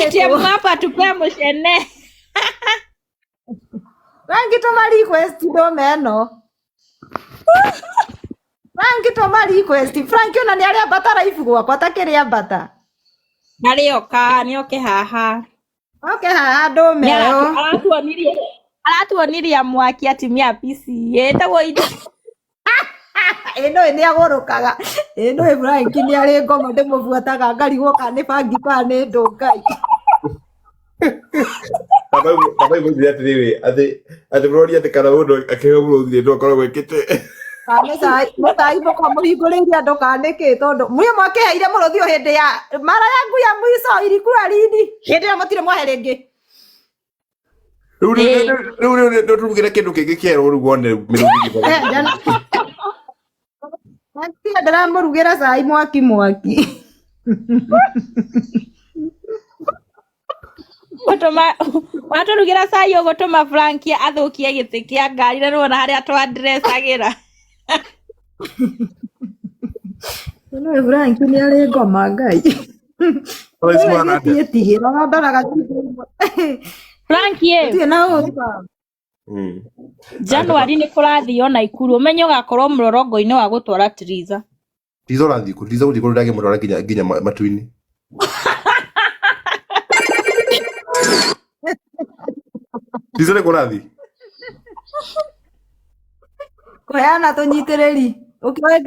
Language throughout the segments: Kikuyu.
Tia Tũtũmĩtwo. Mwapa tupea mucene. Frank tũma request ndũme ĩno. Frank tũma request. Frank ona nĩ arĩambata live gwakwa takĩrĩambata. Arĩoka, nĩoke haha. Oke haha ndũme Nĩ ĩyo. aratuonirie mwaki atumia a PCA ĩtagwo indo. Ĩ nũĩ nĩ agũrũkaga. Ĩ nũĩ Frank nĩ arĩ ngoma ndĩmũbuataga ngarigwo kana nĩ bangi kana nĩ ndũ Ngai. Baba imwĩrire atĩrĩrĩ atĩ atĩ mũrori atĩ kana mũndũ akĩheo mũrũthi nĩ akoragwo ekĩte. Kana nĩ cai mũcai mũkorwo mũhingũrĩire andũ kana nĩ kĩ tondũ mwĩ mwakĩheire mũrũthi o hĩndĩ ya mara yangu ya mwiso ilikuwa lini hĩndĩ ĩyo mũtirĩ mwahe rĩngĩ. Rĩu rĩu Ĩĩ. rĩu rĩu rĩu tũrugĩre kĩndũ kĩngĩ kĩerũ rĩu wone mĩrũthi Eh, jana ndĩramũrugĩra cai mwaki mwaki. Gũtũma watũrugĩra cai ũgũtũma Frank athũkie gĩtĩ kĩa ngari na nĩwona harĩa twadressagĩra. Nĩ Frank nĩ arĩ ngoma Ngai. Gĩtiĩtigĩra ndoraga Frank ĩ gũtirĩ na ũru. January nĩ kũrathio Naikuru ũmenye ũgakorwo mũrorongo-inĩ wa gũtwara Triza. Tiza ũrathiĩ kũ? Tiza gũthiĩ kũndũ ndangĩmũtwara nginya nginya matu-inĩ. Tiza nĩ kũrathiĩ. Kũheana tũnyitĩrĩri. Ũkĩoĩ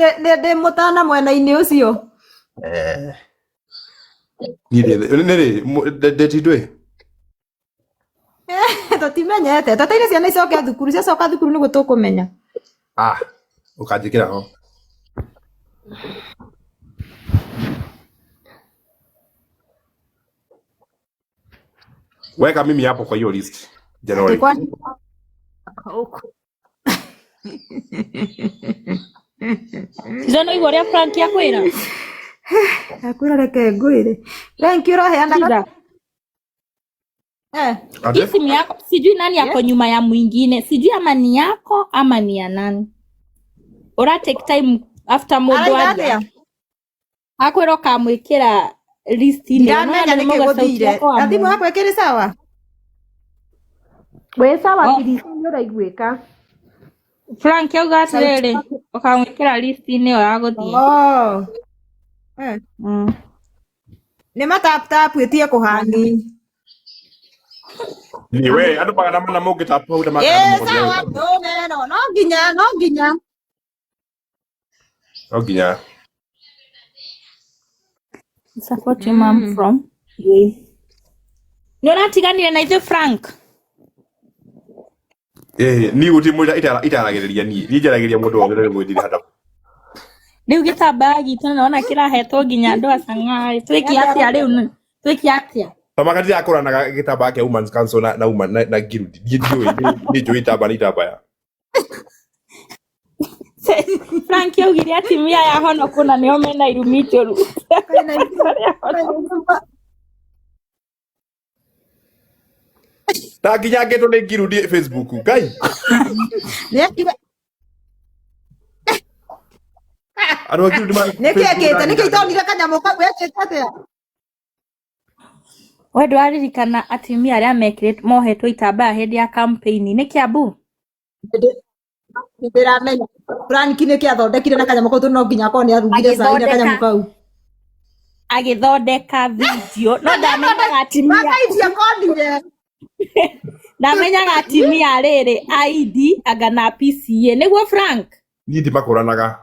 ndĩ mũtana mwena-inĩ ũcio. Eh. Niĩ nĩ rĩ ndĩti ndwĩ. Tũtimenyete. Twetereire ciana icoke thukuru. Ciacoka thukuru nĩguo tũkũmenya. Ah, ũkanjĩkĩra ho. Weka mimi hapo kwa hiyo list. Atĩ January. kwani huku. Triza nĩ ũigua ũrĩa Frank akwĩra? Akwĩra reke ngwĩre. Frank ũraheana Triza. eh. Ate? Hii simu yako sijui nani yako nyuma ya mwingine, sijui ama ni yako ama ni ya nani. Ura take time after mũndũ Arauga aria atĩa? akwĩra ũkamwĩkĩra list-inĩ. Ndiramenya Nĩwona nĩkĩ nĩmauga sauti gũthire. yako Na thimũ wamwona. yakwa ĩkĩrĩ sawa? Wĩ sawa Oh, Kirisi nĩ ũraiguĩka. Frank auga Sauti. atĩrĩrĩ ũkamwĩkĩra list-inĩ ĩyo ya gũthiĩ. Oh. Eh. Nĩ matap tap ĩtie kũhani. Ni we andũ 400 mũngĩtapa hau na Ĩ makana mũgũthiĩ sawa wĩra. ndũme ĩno. No nginya no nginya. No nginya. Support your mom from. Nĩ ũratiganire na ithuĩ Frank? Eh, niĩ gũtirĩ mũndũ itaragĩrĩria niĩ. Niĩ njaragĩria mũndũ wothe na rĩmwe ndirĩ handũ. Rĩu gĩtambaya gitũ nĩwona kĩrahetwo nginya andũ a Sang'ai. Twĩke atĩa rĩu? Twĩke atĩa? Tama katira akũranaga gĩtambaya kĩa Women's Council na na woman na na Guild. Niĩ ndiũĩ, niĩ njũĩ itambaya nĩ itambaya. Frank augire atumia aya honoku na nĩo mena irumi njũru. Kaĩ na ithuĩ Arĩa kaĩ honoku. na ithuĩ Na nginya ngĩtwo nĩ Guild Facebook. Ngai. nĩ akiuga Andũ a Guild ma nĩkĩ Facebook ekĩte nĩkĩ na itonire kanyamũ kau ekĩte atĩa? We ndũraririkana atumia arĩa mekĩrĩtwo mohetwo itambaya hĩndĩ ya campaign nĩ Kiambu? Ndĩramenya Frank nĩkĩ athondekire na kanyamũ kau tondũ no nginya akorwo nĩ arugire cai na kanyamũ Agĩthondeka kau. agĩthondeka video no ndamenyaga atumia Makaitia konire. ndamenyaga atumia rĩrĩ ID anga na PCA nĩguo Frank Niĩ ndimakũranaga.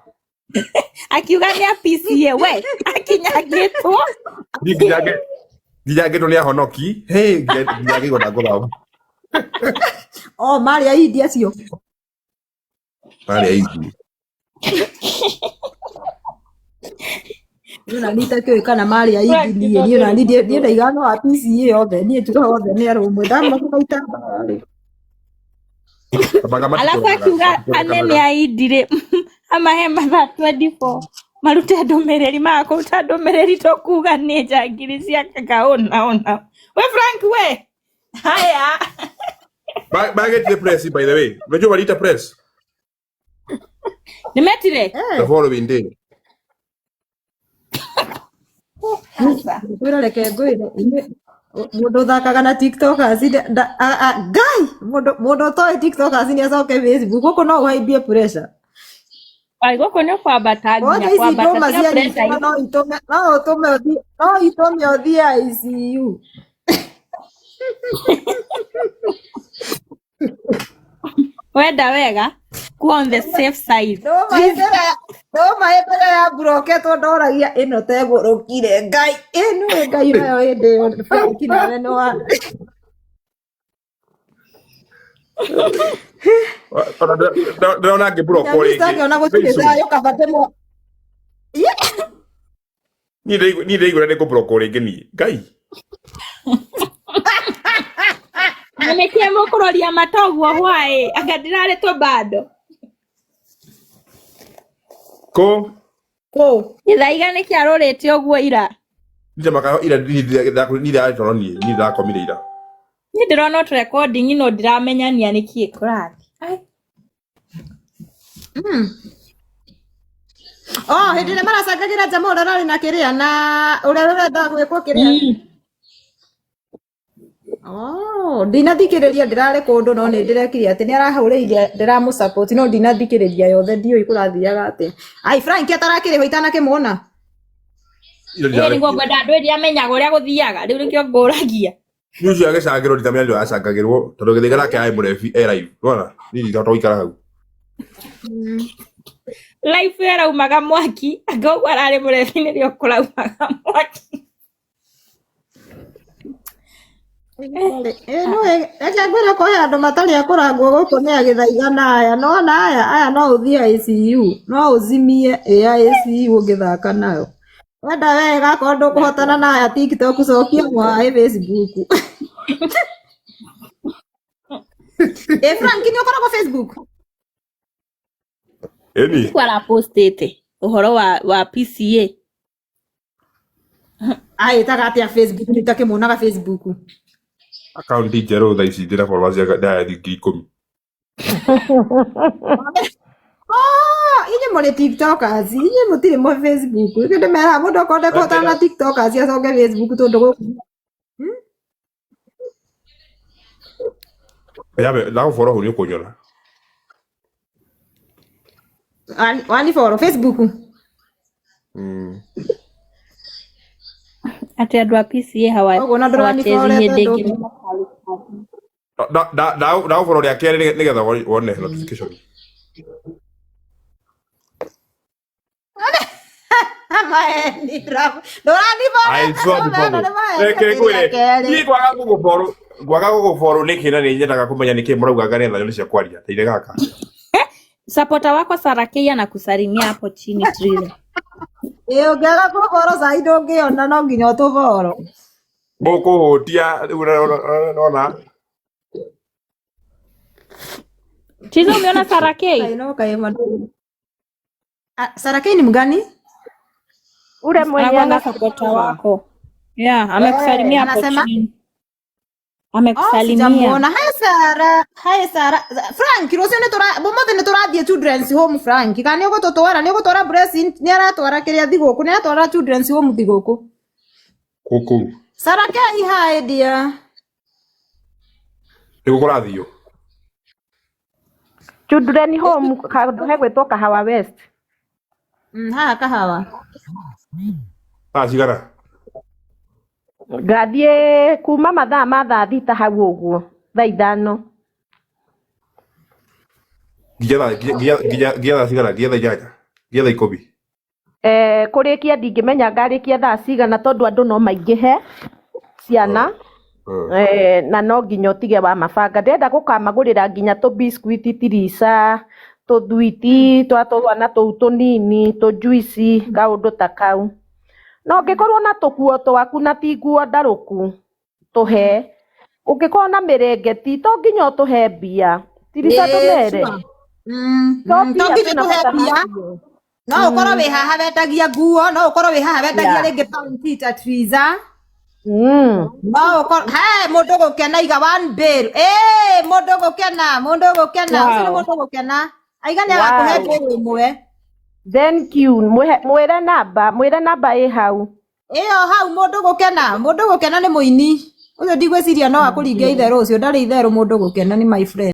akiuga nĩ a PCA we akinyangĩtwo Niĩ nginya nginya ngĩtwo nĩ ahonoki. Hey, nginya nginya ngĩigua ndangũthamba. Oh, marĩ aindi acio. Marĩ aingĩ. Niĩ ona niĩ itakĩũĩ kana marĩ aindi Frank niĩ niĩ ona niĩ niĩ ndaiga no a PCA othe niĩ njugaga othe nĩ arũmwe ndamaruga itambaya rĩ. Ambaga alafu matikũranaga, akiuga anene matikũranaga. a indi rĩ amahe mathaa 24 marute ndũmĩrĩri maga kũruta ndũmĩrĩri tũkuga nĩ njangiri cia kaka ũna ũna we Frank we haya Bagĩtire press by the way. Unajua waliita press nĩmetire the Eh, following day. Aca. ngwĩra reke ngwĩre inyuĩ Mũndũ ũthakaga na tiktokers ngai mũndũ mũndũ ũtoĩ tiktokers nĩ acoke Facebook gũkũ no ũhaimbie pressure. Ai gũkũ nĩ kwambata Wothe nginya ici kwambata ndũma tiga pressure. cianyitana no itũme no ũtũme ũthiĩ no itũme ũthiĩ ICU. Wenda wega kuwa on the safe side. Ndũma ĩmbere ndũma ĩmbere ya mburoketwo ndoragia ĩno tegũrũkire ngai ĩno ĩ ngai nayo hĩndĩ ĩyo Frank nawe nĩ wa Ona ndĩrona ngĩmburokwo Nyamista rĩngĩ akĩona gũtirĩ very soon. thayũ kaba ndĩmwo Niĩ ndĩraigua nĩ ngũmburokwo rĩngĩ niĩ ngai. Na nĩkĩĩ mũkũroria mata ũguo hwaĩ anga ndĩrarĩtwo bado. Kũ kũ Gĩthaiga nĩkĩ arũrĩte ũguo ira? Njamaka ira niĩ ndĩratoro niĩ niĩ ndĩrakomire ira. Niĩ ndĩrona o recording no ndiramenyania nĩkĩĩ kũrathiĩ. Ai. Oh, hĩndĩ ĩrĩa maracangagĩra njama ũrĩa ũrarĩ na kĩrĩa na ũrĩa ũrenda gwĩkwo kĩrĩa. Oh, ndinathikĩrĩria ndĩrarĩ kũndũ no nĩ ndĩrekire atĩ nĩ arahũrĩire ndĩramũsupport no ndinathikĩrĩria yothe ndiũĩ kũrathiaga atĩa. Ai Frank atarakĩrĩho itanakĩmuona. Ira Ĩĩ ndĩrarĩ nĩguo ngwenda andũ ĩrĩa amenyaga ũrĩa gũthiaga rĩu nĩkĩo ngũragia. Niĩ ũcio agĩcangĩrwo nditamenya nĩ acangagĩrwo tondũ gĩthĩga nake arĩ mũrebi e live. Nĩwona? Niĩ ndingĩhota gũikara hau. Life ĩraumaga mwaki anga ũguo ararĩ mũrebi nĩrĩo kũraumaga mwaki. Ĩĩ no reke ngwĩre kũhe andũ matarĩ a kũrangwo gũkũ nĩ agĩthaiga na aya no na aya aya no ũthiĩ ICU no ũzimie ĩ ICU ũngĩthaka nayo. Wenda wega akorwo ndũkũhotana na aya TikTok cokia mwaĩ Facebook. Ĩ Frank nĩ ũkoragwo Facebook? Ĩni. Ũguo arapostĩte ũhoro wa PCA. Aĩtaga atĩa Facebook nĩ itakĩmuonaga Facebook. Akaunti njerũ thaa ici ndĩna followers ndĩrathi 10,000. Oh, inyuĩ mũrĩ tiktokers inyuĩ mũtirĩ mũ Facebook nĩkĩo ndĩmeraga mũndũ okorwo ndekũhotana na tiktokers acoke Facebook tondũ gũkũ Yabe ndagũfollow hau nĩ ũkũnyona. Wani follow Facebook. Atĩ andũ a PCA Ũguo na ndũrani hawachezi follow hĩndĩ tondũ ĩngĩ. Ndagũfollow rĩa kerĩ nĩgetha wone notification. Maeni ndũrani I follow swear ndũmena before nĩ God. maeni Reke rĩa ngwĩre kerĩ. niĩ kwaga gũgũfollow ngwaga gũgũfollow nĩkĩ na nĩ nyendaga kũmenya nĩkĩ mũrauga ngetha nyoni cia kwaria ta ithe gaka. Sapota wako Sarah K anakusalimia hapo chini Triza. Ĩ ũngĩaga kũboro cai ndũngĩona no nginya ũtũboro. Mũkũhũtia rĩu nona. Triza umeona Sarah K? Kaĩ no kaĩ ma- Ah, Sarah K ni mgani? Ule mwenye Anakuanga ana sapota wako. Yeah, amekusalimia hapo Anasema chini. Oh, Amekusalimia. sijamuona. Hi Sara. Hi Sara. Frank, rũciũ nĩ tũra ũmũthĩ nĩ tũrathiĩ Children's Home Frank. Kana nĩ ũgũtũtwara, nĩ ũgũtwara Blessing, nĩ aratwara kĩrĩa thigũkũ, nĩ aratwara Children's Home thigũkũ. Kũkũ. Sarah K, hi dear. Nĩguo kũrathio. Children Home handũ hegwĩtwo Kahawa West. Haha kahawa. Thaa cigana? Ngathiĩ kuma mathaa ma thaa thita hau ũguo thaa ithano. Nginya thaa cigana? Nginya thaa inyanya? Nginya thaa ikũmi? Eh, kũrĩkia ndingĩmenya ngarĩkia thaa cigana tondũ andũ no maingĩhe ciana. Eh, na no nginya ũtige wa mabanga ndĩrenda gũkamagũrĩra nginya tũ biscuit tirica tũthwiti twa twana tũu tũnini tũjuici kaũndũ ta kau na ũngĩkorwo na tũkuo twaku na ti nguo ndarũku tũhe ũngĩkorwo na mĩrengeti to nginya ũtũhe mbia tirica Ĩĩ, tũmere sure. To To mbia nginya twĩna tũhe bata mbia. nacio. No ũkorwo wĩ haha wendagia nguo, no ũkorwo wĩ haha wendagia rĩngĩ pound ta Triza. No ũkorwo he mũndũ gũkena iga one bill. Ĩĩ, mũndũ gũkena, mũndũ gũkena, ũcio nĩ Wow. mũndũ gũkena. Aiga nĩ agakũhe Wow. bill ĩmwe. Thank you. Mwĩre namba, mwĩre namba ĩ hau. Ĩyo hau mũndũ gũkena, mũndũ gũkena nĩ mũini. Ũcio ndigwĩciria no akũringe itherũ, ũcio ndarĩ itherũ mũndũ gũkena nĩ my friend.